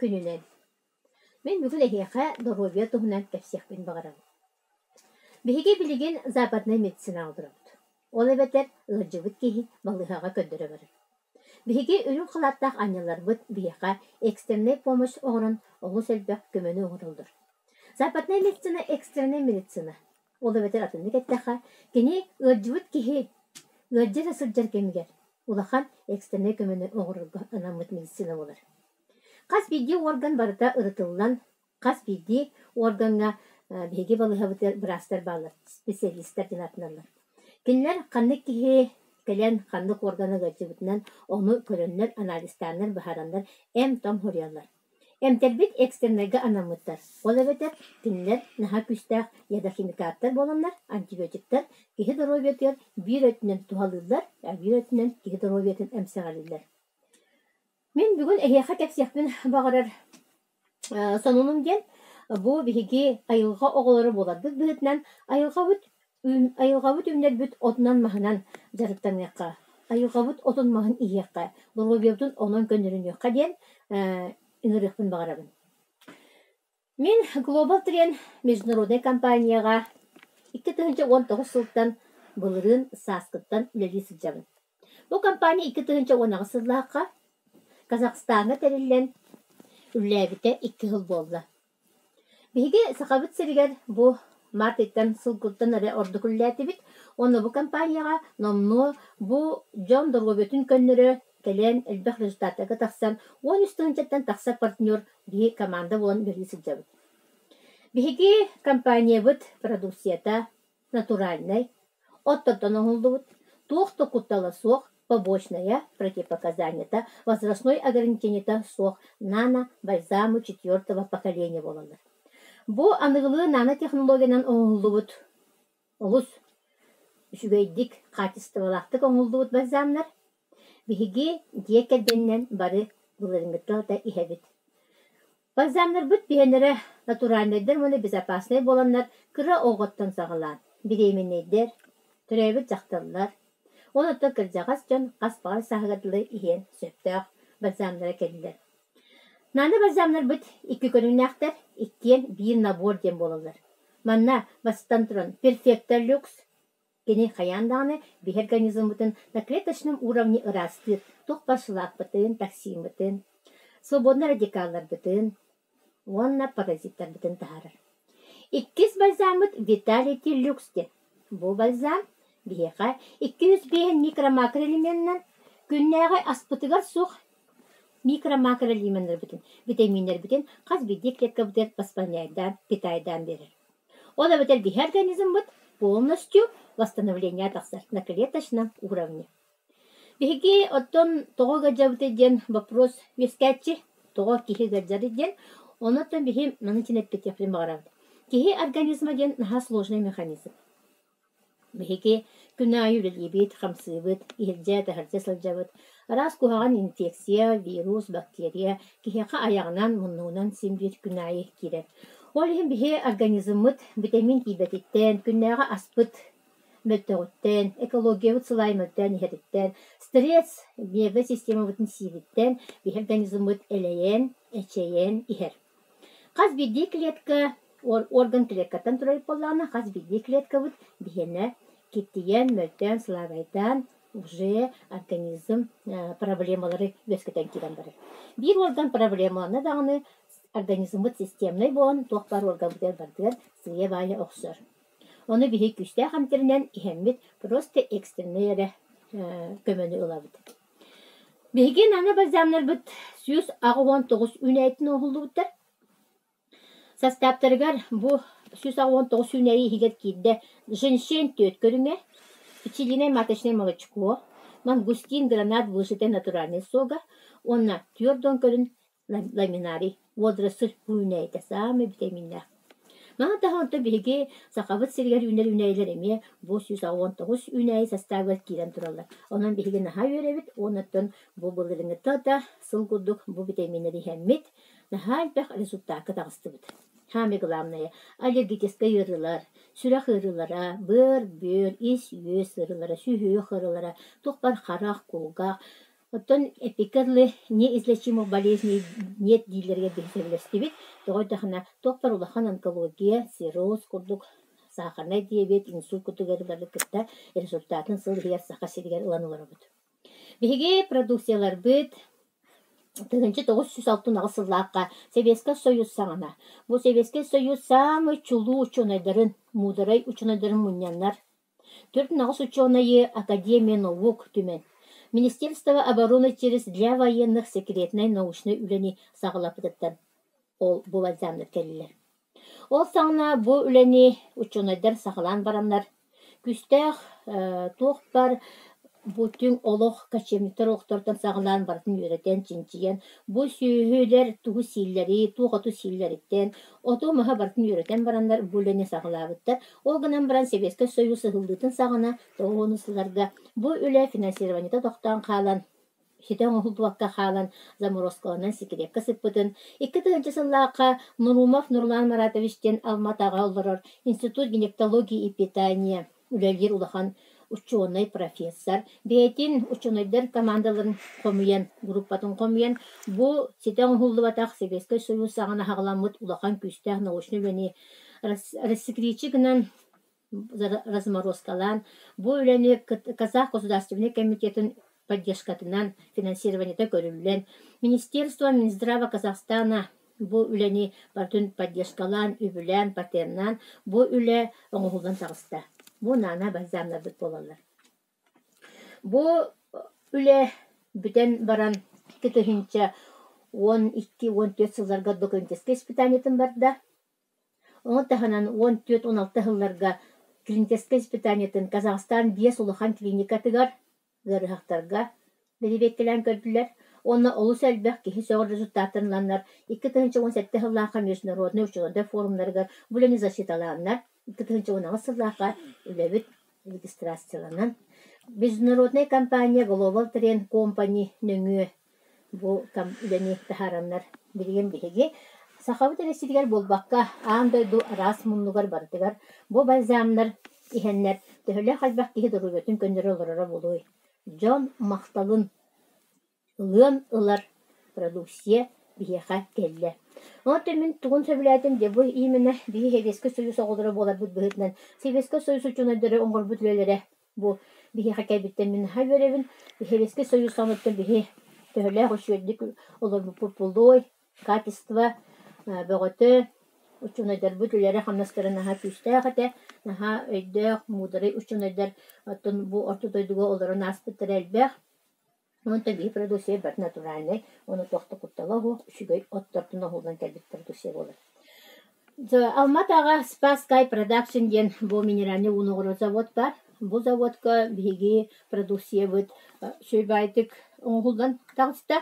күнүнэн! Мин бүгүн эһиэхэ доруобуйа туһунан кэпсиэхпин баҕарабын. Биһиги билигин западнай медицинаҕа олоробут. Ол эбэтэр ыалдьыбыт киһи балыыһаҕа көрдөрө барар. Биһиги үрүҥ халааттаах анньалларбыт биһиэхэ экстреннэй помощь оҥорон олус элбэх көмөнү оҥороллор. Западнай медицина экстреннэй медицина. Ол эбэтэр атыннык эттэххэ, кини ыалдьыбыт киһи ыалдьа эрэ сылдьар кэмигэр улахан экстреннэй көмөнү оҥорорго анаммыт медицина буолар. Хас биирдии орган барыта ырытыллан, хас биирдии органҥа биһиги балыыһабытыгар быраастар бааллар, специалистар диэн ааттаналлар. Кинилэр ханнык киһи кэлэн ханнык органы ыалдьыбытынан ону көрөннөр, анализтааннар, быһаараннар эм-том суруйаллар. Эмтэрбит экстреннайга анаммыттар, ол эбэтэр кинилэр наһаа күүстээх ядохимикаттар буоланнар, антибиотиктар киһи доруобуйатыгар биир өттүнэн туһалыыллар, биир өттүнэн киһи доруобуйатын эмсэҕэлииллэр. Мин бүгүн эһиэхэ кэпсиэхпин баҕарар сонунум диэн, бу биһиги айылҕа оҕолоро буоларбыт быһыытынан айылҕабыт айылҕабыт үүннэрбит отунан-маһынан дьарыктаныахха, айылҕабыт отун-маһын иһиэххэ, доруобуйабытын онон көннөрүнүөххэ диэн ыҥырыахпын баҕарабын. Мин Global Trend международнай компанияҕа 2019 сылтан былырыын сааскыттан үлэлии сылдьабын. Бу компания 2018 сыллаахха Казахстаҥҥа тэриллэн үлэлээбитэ 2 сыл буолла. Биһиги Сахабыт сиригэр бу март ыйтан сылгыттан эрэ ордук үлэлээтибит уонна бу компанияҕа номнуо бу дьон доруобуйатын көннөрө кэлэн элбэх результаттарга тахсан 13 тыһыынчаттан тахса партнер биһи команда буолан үлэлии сылдьабыт. Биһиги компаниябыт продукцията натуральнай, оттортон оҥоһуллубут, туох да куттала суох, побочная противопоказаниета, возрастной ограничениета суох нано-бальзамы четвертого поколения буолаллар. Бу аныгылыы нанотехнологиянан оҥоһуллубут олус үчүгэйдик, хаачыстыбалаахтык оҥоһуллубут бальзамнар биһиги дьиэ кэргэнинэн бары былырыыҥҥыттан да иһэбит. Бальзамнарбыт биһиэннэрэ натуральнайдар уонна безопаснай буоланнар кыра оҕоттон саҕалаан беременнэйдэр, төрөөбүт дьахталлар, уонна оттон кырдьаҕас дьон хас баҕар сааһыгар дылы иһиэн сөптөөх бальзамнара кэллилэр. Нано бальзамнарбыт икки көрүҥнээхтэр, иккиэн биир набор диэн буолаллар. Манна бастатан туран Perfecto Lux кини хайаан даҕаны биһи организммытын на клеточном уровне ыраастыыр, туох баар шлакпытын, токсиммытын, свободнай радикалларбытын уонна паразиттарбытын таһаарар. Иккис бальзаммыт Vitality Lux диэн. Бу бальзам биһиэхэ 205 микро-макроэлеменынан күннээҕи аспытыгар суох микро-макроэлеменнарбытын, витаминнарбытын хас биирдии клеткабытыгар восполняйдаан, питайдаан биэрэр. Ол эбэтэр биһи организммыт полностью восстановление тахсар на клеточном уровне. Биһиги оттон тоҕо ыалдьабытый диэн вопрос үөскээччи, тоҕо киһи ыалдьарый диэн, онон биһи маны син эппитиэхпин баҕарабыт. Киһи организма диэн наһаа сложный механизм. Биһиги күн аайы үлэлиибит, хамсыыбыт, иһирдьэ-таһырдьа сылдьабыт. Араас куһаҕан инфекция, вирус, бактерия киһиэхэ айаҕынан, муннугунан син биир күн аайы киирэр. Ол иһин биһи организммыт витамин тиийбэтиттэн, күннээҕи аспыт мөлтөҕүттэн, экологиябыт сылаай мөлтөөн иһэриттэн, стресс, нервнэй системабытын сиириттэн биһи организммыт элэйэн, эчэйэн иһэр. Хас биирдии клетка орган клеткаттан турар буоллаҕына, хас биирдии клеткабыт биһиэнэ киртийэн, мөлтөөн, слабайдаан уже организм проблемалары үөскэтэн киирэн барар. Биир орган проблемалана даҕаны организммыт системнай буолан туох баар органбытыгар барытыгар сыыйа-баайа охсор. Ону биһиги күүстээх эмтэринэн иһэммит просто экстреннэй эрэ көмөнү ылабыт. Биһиги нано бальзамнарбыт 189 үүнээйитин оҥоһуллубуттар. Састааптарыгар бу 189 үүнээйи иһигэр киирдэ женьшень түөрт көрүҥэ, пчелиное маточное молочко, мангустин, гранат вышитай натуральный сога уонна түөрт уон көрүн ламинарий водоросль үүнээйитэ саамай битэмииннээх. Маны таһынан оттон биһиги Сахабыт сиригэр үүнэр үүнээйилэр эмиэ бу 189 үүнээйи састаабыгар киирэн тураллар. Онон биһиги наһаа үөрэбит уонна оттон бу былырыыҥҥыта да сыл курдук бу битэмииннэри иһэммит наһаа элбэх результакка таҕыстыбыт. Самое главное аллергическай ыарыылар, сүрэх ыарыылара, быар, бүөр, ис-үөс ыарыылара, сүһүөх ыарыылара, туох баар харах, кулгаах. Оттон эппиккэ дылы неизлечимых болезней нет дииллэригэр биһи сөбүлэстибит. Тоҕо диэтэххинэ, туох баар улахан онкология, цирроз курдук саахарнай диабет, инсульт курдук ыарыылары кытта результатын сыл иһигэр Саха сиригэр ылан олоробут. Биһиги продукцияларбыт 1968 сыллаахха Сэбиэскэй Союз саҕана бу Сэбиэскэй Союз саамай чулуу учуонайдарын, муударай учуонайдарын мунньаннар 48 учуонайы Академия наук түмэн, Министерство обороны через для военных секретнай научнай үлэни саҕалаппытыттан ол бу бальзамнар кэллилэр. Ол саҕана бу үлэни учуонайдар саҕалаан бараннар, күүстээх туох баар бу түҥ олох кочевниктар олохторуттан саҕалаан барытын үөрэтэн, чинчийэн, бу сүөһүлэр тугу сииллэрий, туох оту сииллэриттэн, оту-маһы барытын үөрэтэн бараннар бу үлэни саҕалаабыттар. Ол гынан баран Сэбиэскэй Союз ыһыллыытын саҕана 90 сылларга бу үлэ финансированиета тохтоон хаалан, ситэ оҥоһуллубакка хаалан заморозкаланан секреккэ сыппытын, 2000 сыллаахха Нурумов Нурлан Маратович диэн Алма-Атаҕа олорор Институт гинекологии и питания үлэлиир улахан учуонай профессор бэйэтин учуонайдар командаларын хомуйан, группатын хомуйан, бу ситэ оҥоһуллубатах Сэбиэскэй Союз саҕана саҕаламмыт улахан күүстээх научнай үлэни рассекречи гынан разморозкалаан, бу үлэни Казах государственнай комитетын поддержкатынан финансированиета көрүллэн, Министерство Минздрава Казахстана бу үлэни барытын поддержкалаан, үбүлээн, патеннаан бу үлэ оҥоһуллан таҕыста. Бу наана бальзамнарбыт буолаллар. Бу үлэ бүтэн баран 2012-14 сылларга документическай испытаниетын барда. Ону таһынан 14-16 сылларга клиническэй испытаниетын Казахстан биэс улахан клиникатыгар ыарыһахтарга бэрэбиэркэлээн көрдүлэр уонна олус элбэх киһи сөҕөр результаттарын ыланнар 2017 сыллаахха международнай учуонайдар форумнарыгар бу үлэни защиталааннар 2018 сыллаахха үлэбит регистрацияланан международнай компания Global Trend Company нөҥүө Бу үлэни таһаараннар билигин биһиги Сахабыт эрэ сиригэр буолбакка, аан дойду араас муннугар барытыгар бу бальзамнар иһэннэр төһөлөөх элбэх киһи доруобуйатын көннөрө олороро буолуой? Дьон махталын ылыан ылар продукция биһиэхэ кэллэ. Онтон мин тугун сөбүлээтим дьэ бу именно биһи Сэбиэскэй Союз оҕолоро буоларбыт быһыытынан Сэбиэскэй Союз учуонайдара оҥорбут үлэлэрэ Бу биһиэхэ кэлбиттэн мин наһаа үөрэбин. Сэбиэскэй Союз саҕалыттан биһи төһөлөөх үчүгэйдик олорбуппут буолуой, качество бөҕөтө, учуонайдарбыт үлэлэрэ-хамнастара наһаа күүстээх этэ, наһаа өйдөөх, муударай учуонайдар оттон бу орто дойдуга олорон ааспыттара элбэх. Онтон биһи продукция барыта натуральнай, ону туох да куттала суох, үчүгэй оттортон оһуулан кэлбит продукция буолар. Алма-Атаҕа Спасскай продакшн диэн бу минеральный ууну оҥорор завод баар. Бу заводка биһиги продукциябыт үчүгэйдик оҥоһуллан таҕыста.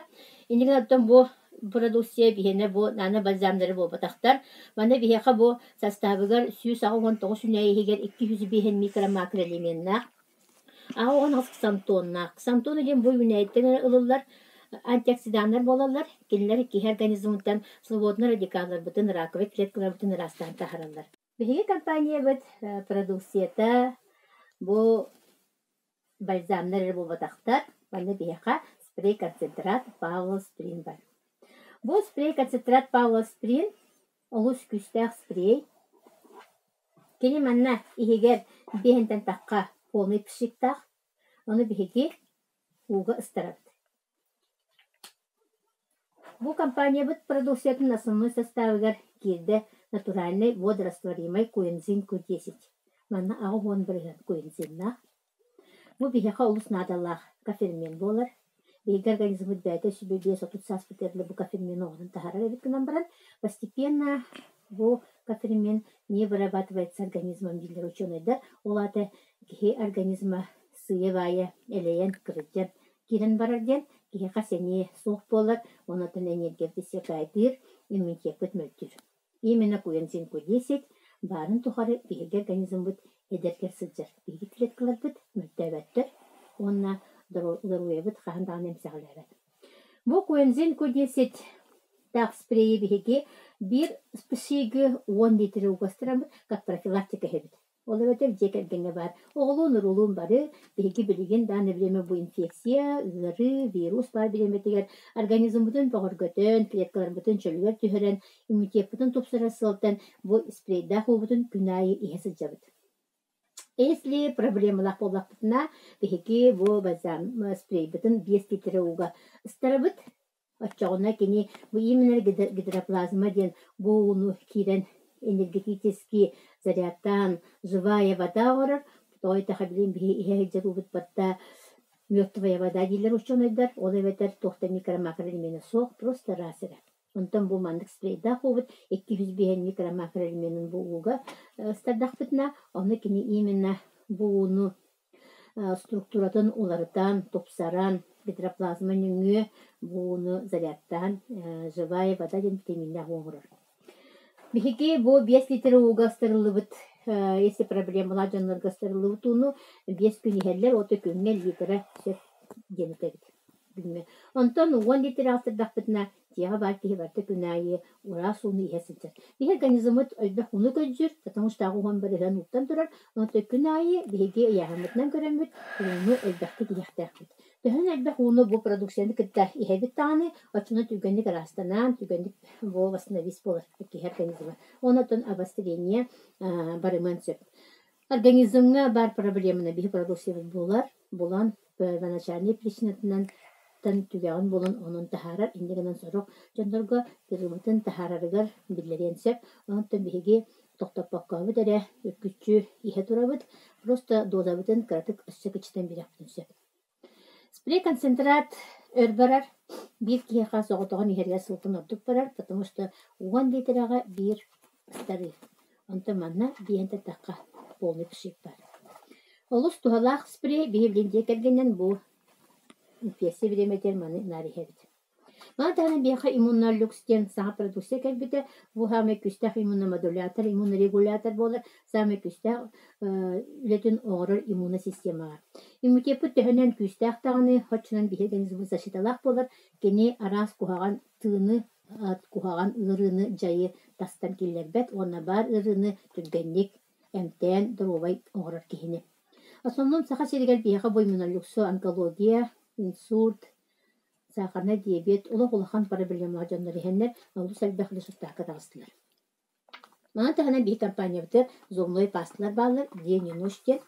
Иннигин оттон бу продукция биһиэнэ бу нано бальзамнары буолбатахтар. Манна биһиэхэ бу састаабыгар 189 үүнээйи иһигэр 205 микро-макроэлеменнаах Аҕа ксантоннаах. Ксантон диэн бу үүнээйиттэн эрэ ылыллар антиоксиданнар буолаллар. Кинилэр киһи организмыттан свободнай радикалларбытын, раковай клеткаларбытын ыраастаан таһаараллар. Биһиги компаниябыт продукцията бу бальзамнар эрэ буолбатахтар. Манна биһиэхэ спрей-концентрат Павлов Сприн бар. Бу спрей-концентрат Павлов Сприн олус күүстээх спрей. Кини манна иһигэр биэһинтэн тахха полный пшиктаах, ону биһиги ууга ыстарабыт. Бу компаниябыт продукциятын основной составыгар киирдэ натуральный водорастворимый коэнзим Q10. Манна 80% коэнзимнаах. Бу биһиэхэ олус наадалаах кофермент буолар. Биһиги организммыт бэйэтэ сүбэ 5-30 сааспытыгар бу кофермены оҥорон таһаарар эбит гынан баран, постепенно бу кофермент не вырабатывается организмом дииллэр учуонайдар. Ол аата киһи организма сыыйа-баайа элэйэн, кырдьан киирэн барар диэн киһиэхэ сэниэ суох буолар, онтон энергиябыт иссякайдыыр, иммунитеппыт мөлтүүр. Именно коэнзим Q10 баарын тухары биһиги организммыт эдэргэр сылдьар. Биһиги клеткаларбыт мөлтөөбөттөр уонна доруобуйабыт хаһан даҕаны эмсэҕэлээбэт. Бу коэнзим Q10 таах спрейи биһиги биир спшиги 10 литр угастыраммыт как профилактика иһэбит. Ол эбэтэр дьиэ кэргэҥҥэ баар оҕолуун-уруулуун бары биһиги билигин даҕаны бириэмэ бу инфекция, ыарыы, вирус баар бириэмэтигэр организммытын бөҕөргөтөн, клеткаларбытын чөлүгэр түһэрэн, иммунитеппытын тупсарар сыалтан бу спрейдээх уубутун күн аайы иһэ сылдьабыт. Если проблемалаах буоллахпытына, биһиги бу бальзам спрейбытын 5 литр ууга ыстарабыт. Оччоҕуна кини бу именно гидроплазма диэн бу ууну киирэн энергетически зарядтаан живая вода оҥорор. Тоҕо диэтэххэ билигин биһи иһэ сылдьар уубут барыта мертвая вода дииллэр учуонайдар. Ол эбэтэр туох да микро-макроэлемена суох, просто ыраас эрэ. Онтон бу маннык спрейдаах уубут 205 микро-макроэлеменын бу ууга ыстардахпытына, ону кини именно бу ууну структуратын уларытан, тупсаран, гидроплазма нөҥүө бу ууну зарядтаан живая вода диэн витаминнаах уу оҥорор. Биһиги бу 5 литр ууга ыстарыллыбыт, если проблемалаах дьоннорго ыстарыллыбыт ууну 5 күн иһэллэр, ол күҥҥэ литра сөп диэн этэбит. Билимэ. Онтон 10 литр астардахпытына, дьиэҕэ баар киһи барыта күн аайы ыраас ууну иһэ сылдьар. Биһи организммыт элбэх ууну көрдүүр, потому что 80% ууттан турар. Онтон күн аайы биһиги ыйааһыммытынан көрөммүт, ууну элбэхтик иһиэхтээхпит. Төһөн элбэх ууну бу продукцияны кытта иһэбит даҕаны, оччону түргэнник ыраастанан, түргэнник бу восстановить буолар киһи организма. Онтон обострение барыман сөп. Организмҥа баар проблеманы биһи продукциябыт булар, булан первоначальнай причинатынан түгэҕин булан онон таһаарар, инньэ гынан сорох дьоннорго тырыбытын таһаарарыгар биллэриэн сөп. Онтон биһиги тохтоппоккобут эрэ үргүччү иһэ турабыт, просто дозабытын кыратык өссө кыччатан биэриэхпитин сөп. Спрей-концентрат өр барар, биир киһиэхэ соҕотоҕун иһэригэр сылтан ордук барар, потому что 10 литрэҕэ биир ыстарыы. Онтон манна биэһин таттахха полный пшик бар. Олус туһалаах спрей биһи билин дьиэ кэргэнинэн бу инфекция бириэмэтигэр маны наар иһэбит. Маны таһынан биһиэхэ иммунолюкс диэн саҥа продукция кэлбитэ. Бу саамай күүстээх иммуномодулятор, иммунорегулятор буолар. Саамай күүстээх үлэтин оҥорор иммуносистемаҕа. Иммунитеппыт төһөнөн күүстээх даҕаны, оччонон биһиги организммыт защиталаах буолар. Кини араас куһаҕан тыыны, куһаҕан ыарыыны, дьайы тастан киллэрбэт уонна баар ыарыыны түргэнник эмтээн доруобай оҥорор киһини. Основном Саха сиригэр биһиэхэ бу иммунолюксу онкология, инсульт, саахарнай диабет олох улахан проблемалаах дьоннор иһэннэр олус элбэх результакка таҕыстылар. Маны таһынан биһи компаниябытыгар зубной пасталар бааллар, день и ночь диэн.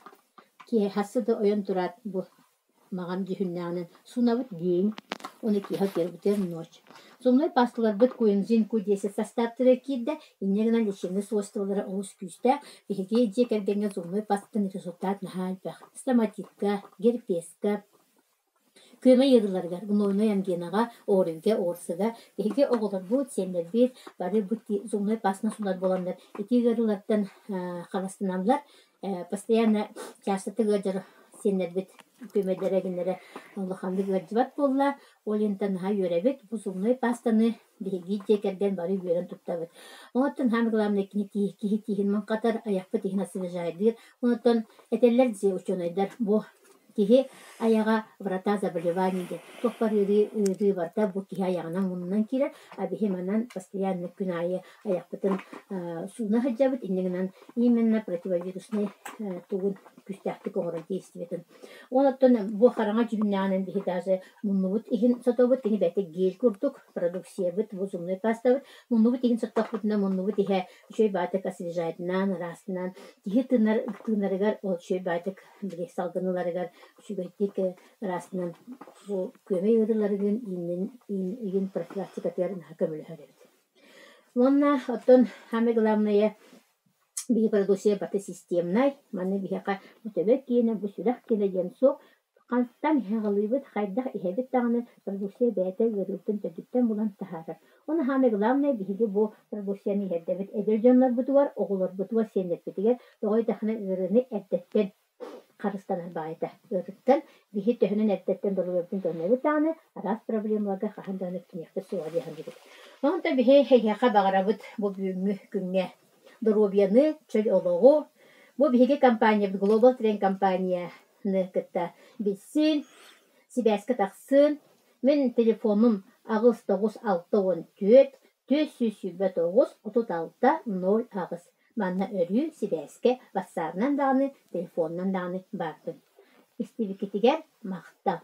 Киэһэ хассы да ойон тураат бу маҕан дьүһүннээҕинэн суунабыт день, уонна киэһэ утуйарбытыгар ночь. Зубной пасталарбыт Куинзин Q10 састааптара киирдэ, инньэ гынан лечебнай свойстволара олус күүстээх. Биһиги дьиэ кэргэҥҥэ зубной пастаттан результат наһаа элбэх. Стоматитка, герпеска, Күөмэй ыарыыларыгар, гнойнай ангинаҕа, ОРВИгэ, ОРС-га биһиги оҕолорбут, сиэннэрбит бары бу зубной пастаны сунар буоланнар ити ыарыылартан харыстаналлар. Постоянно чаастатык ыалдьар сиэннэрбит күөмэйдэрэ гиннэрэ улаханнык ыалдьыбат буолла. Ол иһинтэн наһаа үөрэбит. Бу зубной пастаны биһиги дьиэ кэргэн бары үөрэн туттабыт. Оттон самое главное кини киһи тииһин маҥхатар, айахпыт иһин освежайдыыр. Онтон этэллэр дьиэ учуонайдар бу киһи айаҕа врата заболеваний диэн туох бар ыарыы ыарыы барыта бу киһи айаҕынан муннунан киирэр, а биһи манан постоянно күн аайы айахпытын сууна сылдьабыт, инньэ гынан именно противовируснай тугун күүстээхтик оҥорор действиетын. Онтон бу хараҥа дьүһүннээҕинэн биһи даже муннубут иһин сотобут, кини бэйэтэ гель курдук продукциябыт, бу зубной пастабыт, муннубут иһин соттохпутуна муннубут иһэ үчүгэй баҕайытык освежайтынан, ыраастынан, киһи тыынар тыынарыгар ол үчүгэй баҕайытык били салгын ыларыгар үчүгэйдик ыраастынан бу күөмэй ыарыыларыгын ииннин иин профилактикатыгар наһаа көмөлөһөр эбит. Уонна оттон самое главное биһи продукция барыта системнай, манна биһиэхэ бу төбө киэнэ, бу сүрэх киэнэ диэн суох. Хантан иһэҕэлиибит, хайдах иһэбит даҕаны продукция бэйэтэ ыарыытын төрдүттэн булан таһаарар. Уонна самое главное биһиги бу продукцияны иһэрдэбит эдэр дьоннорбутугар, оҕолорбутугар, сиэннэрбитигэр тоҕо диэтэххинэ ыарыыны эрдэттэн харыстанар баайда. Ыарыыттан биһи төһөнөн эрдэттэн доруобуйабытын көрүнэбит даҕаны, араас проблемаларга хаһан даҕаны үктэниэхпит суоҕа дии саныыбыт. Онтон биһи эһиэхэ баҕарабыт бу бүгүҥҥү күҥҥэ доруобуйаны, чөл олоҕу. Бу биһиги компаниябыт Global Trend компанияны кытта билсин, сибээскэ тахсын. Мин телефонум 8 9 64 429 36 08. Манна өрүү сибээскэ ватсабынан даҕаны, телефонунан даҕаны баарбын. Истибиккитигэр махтал.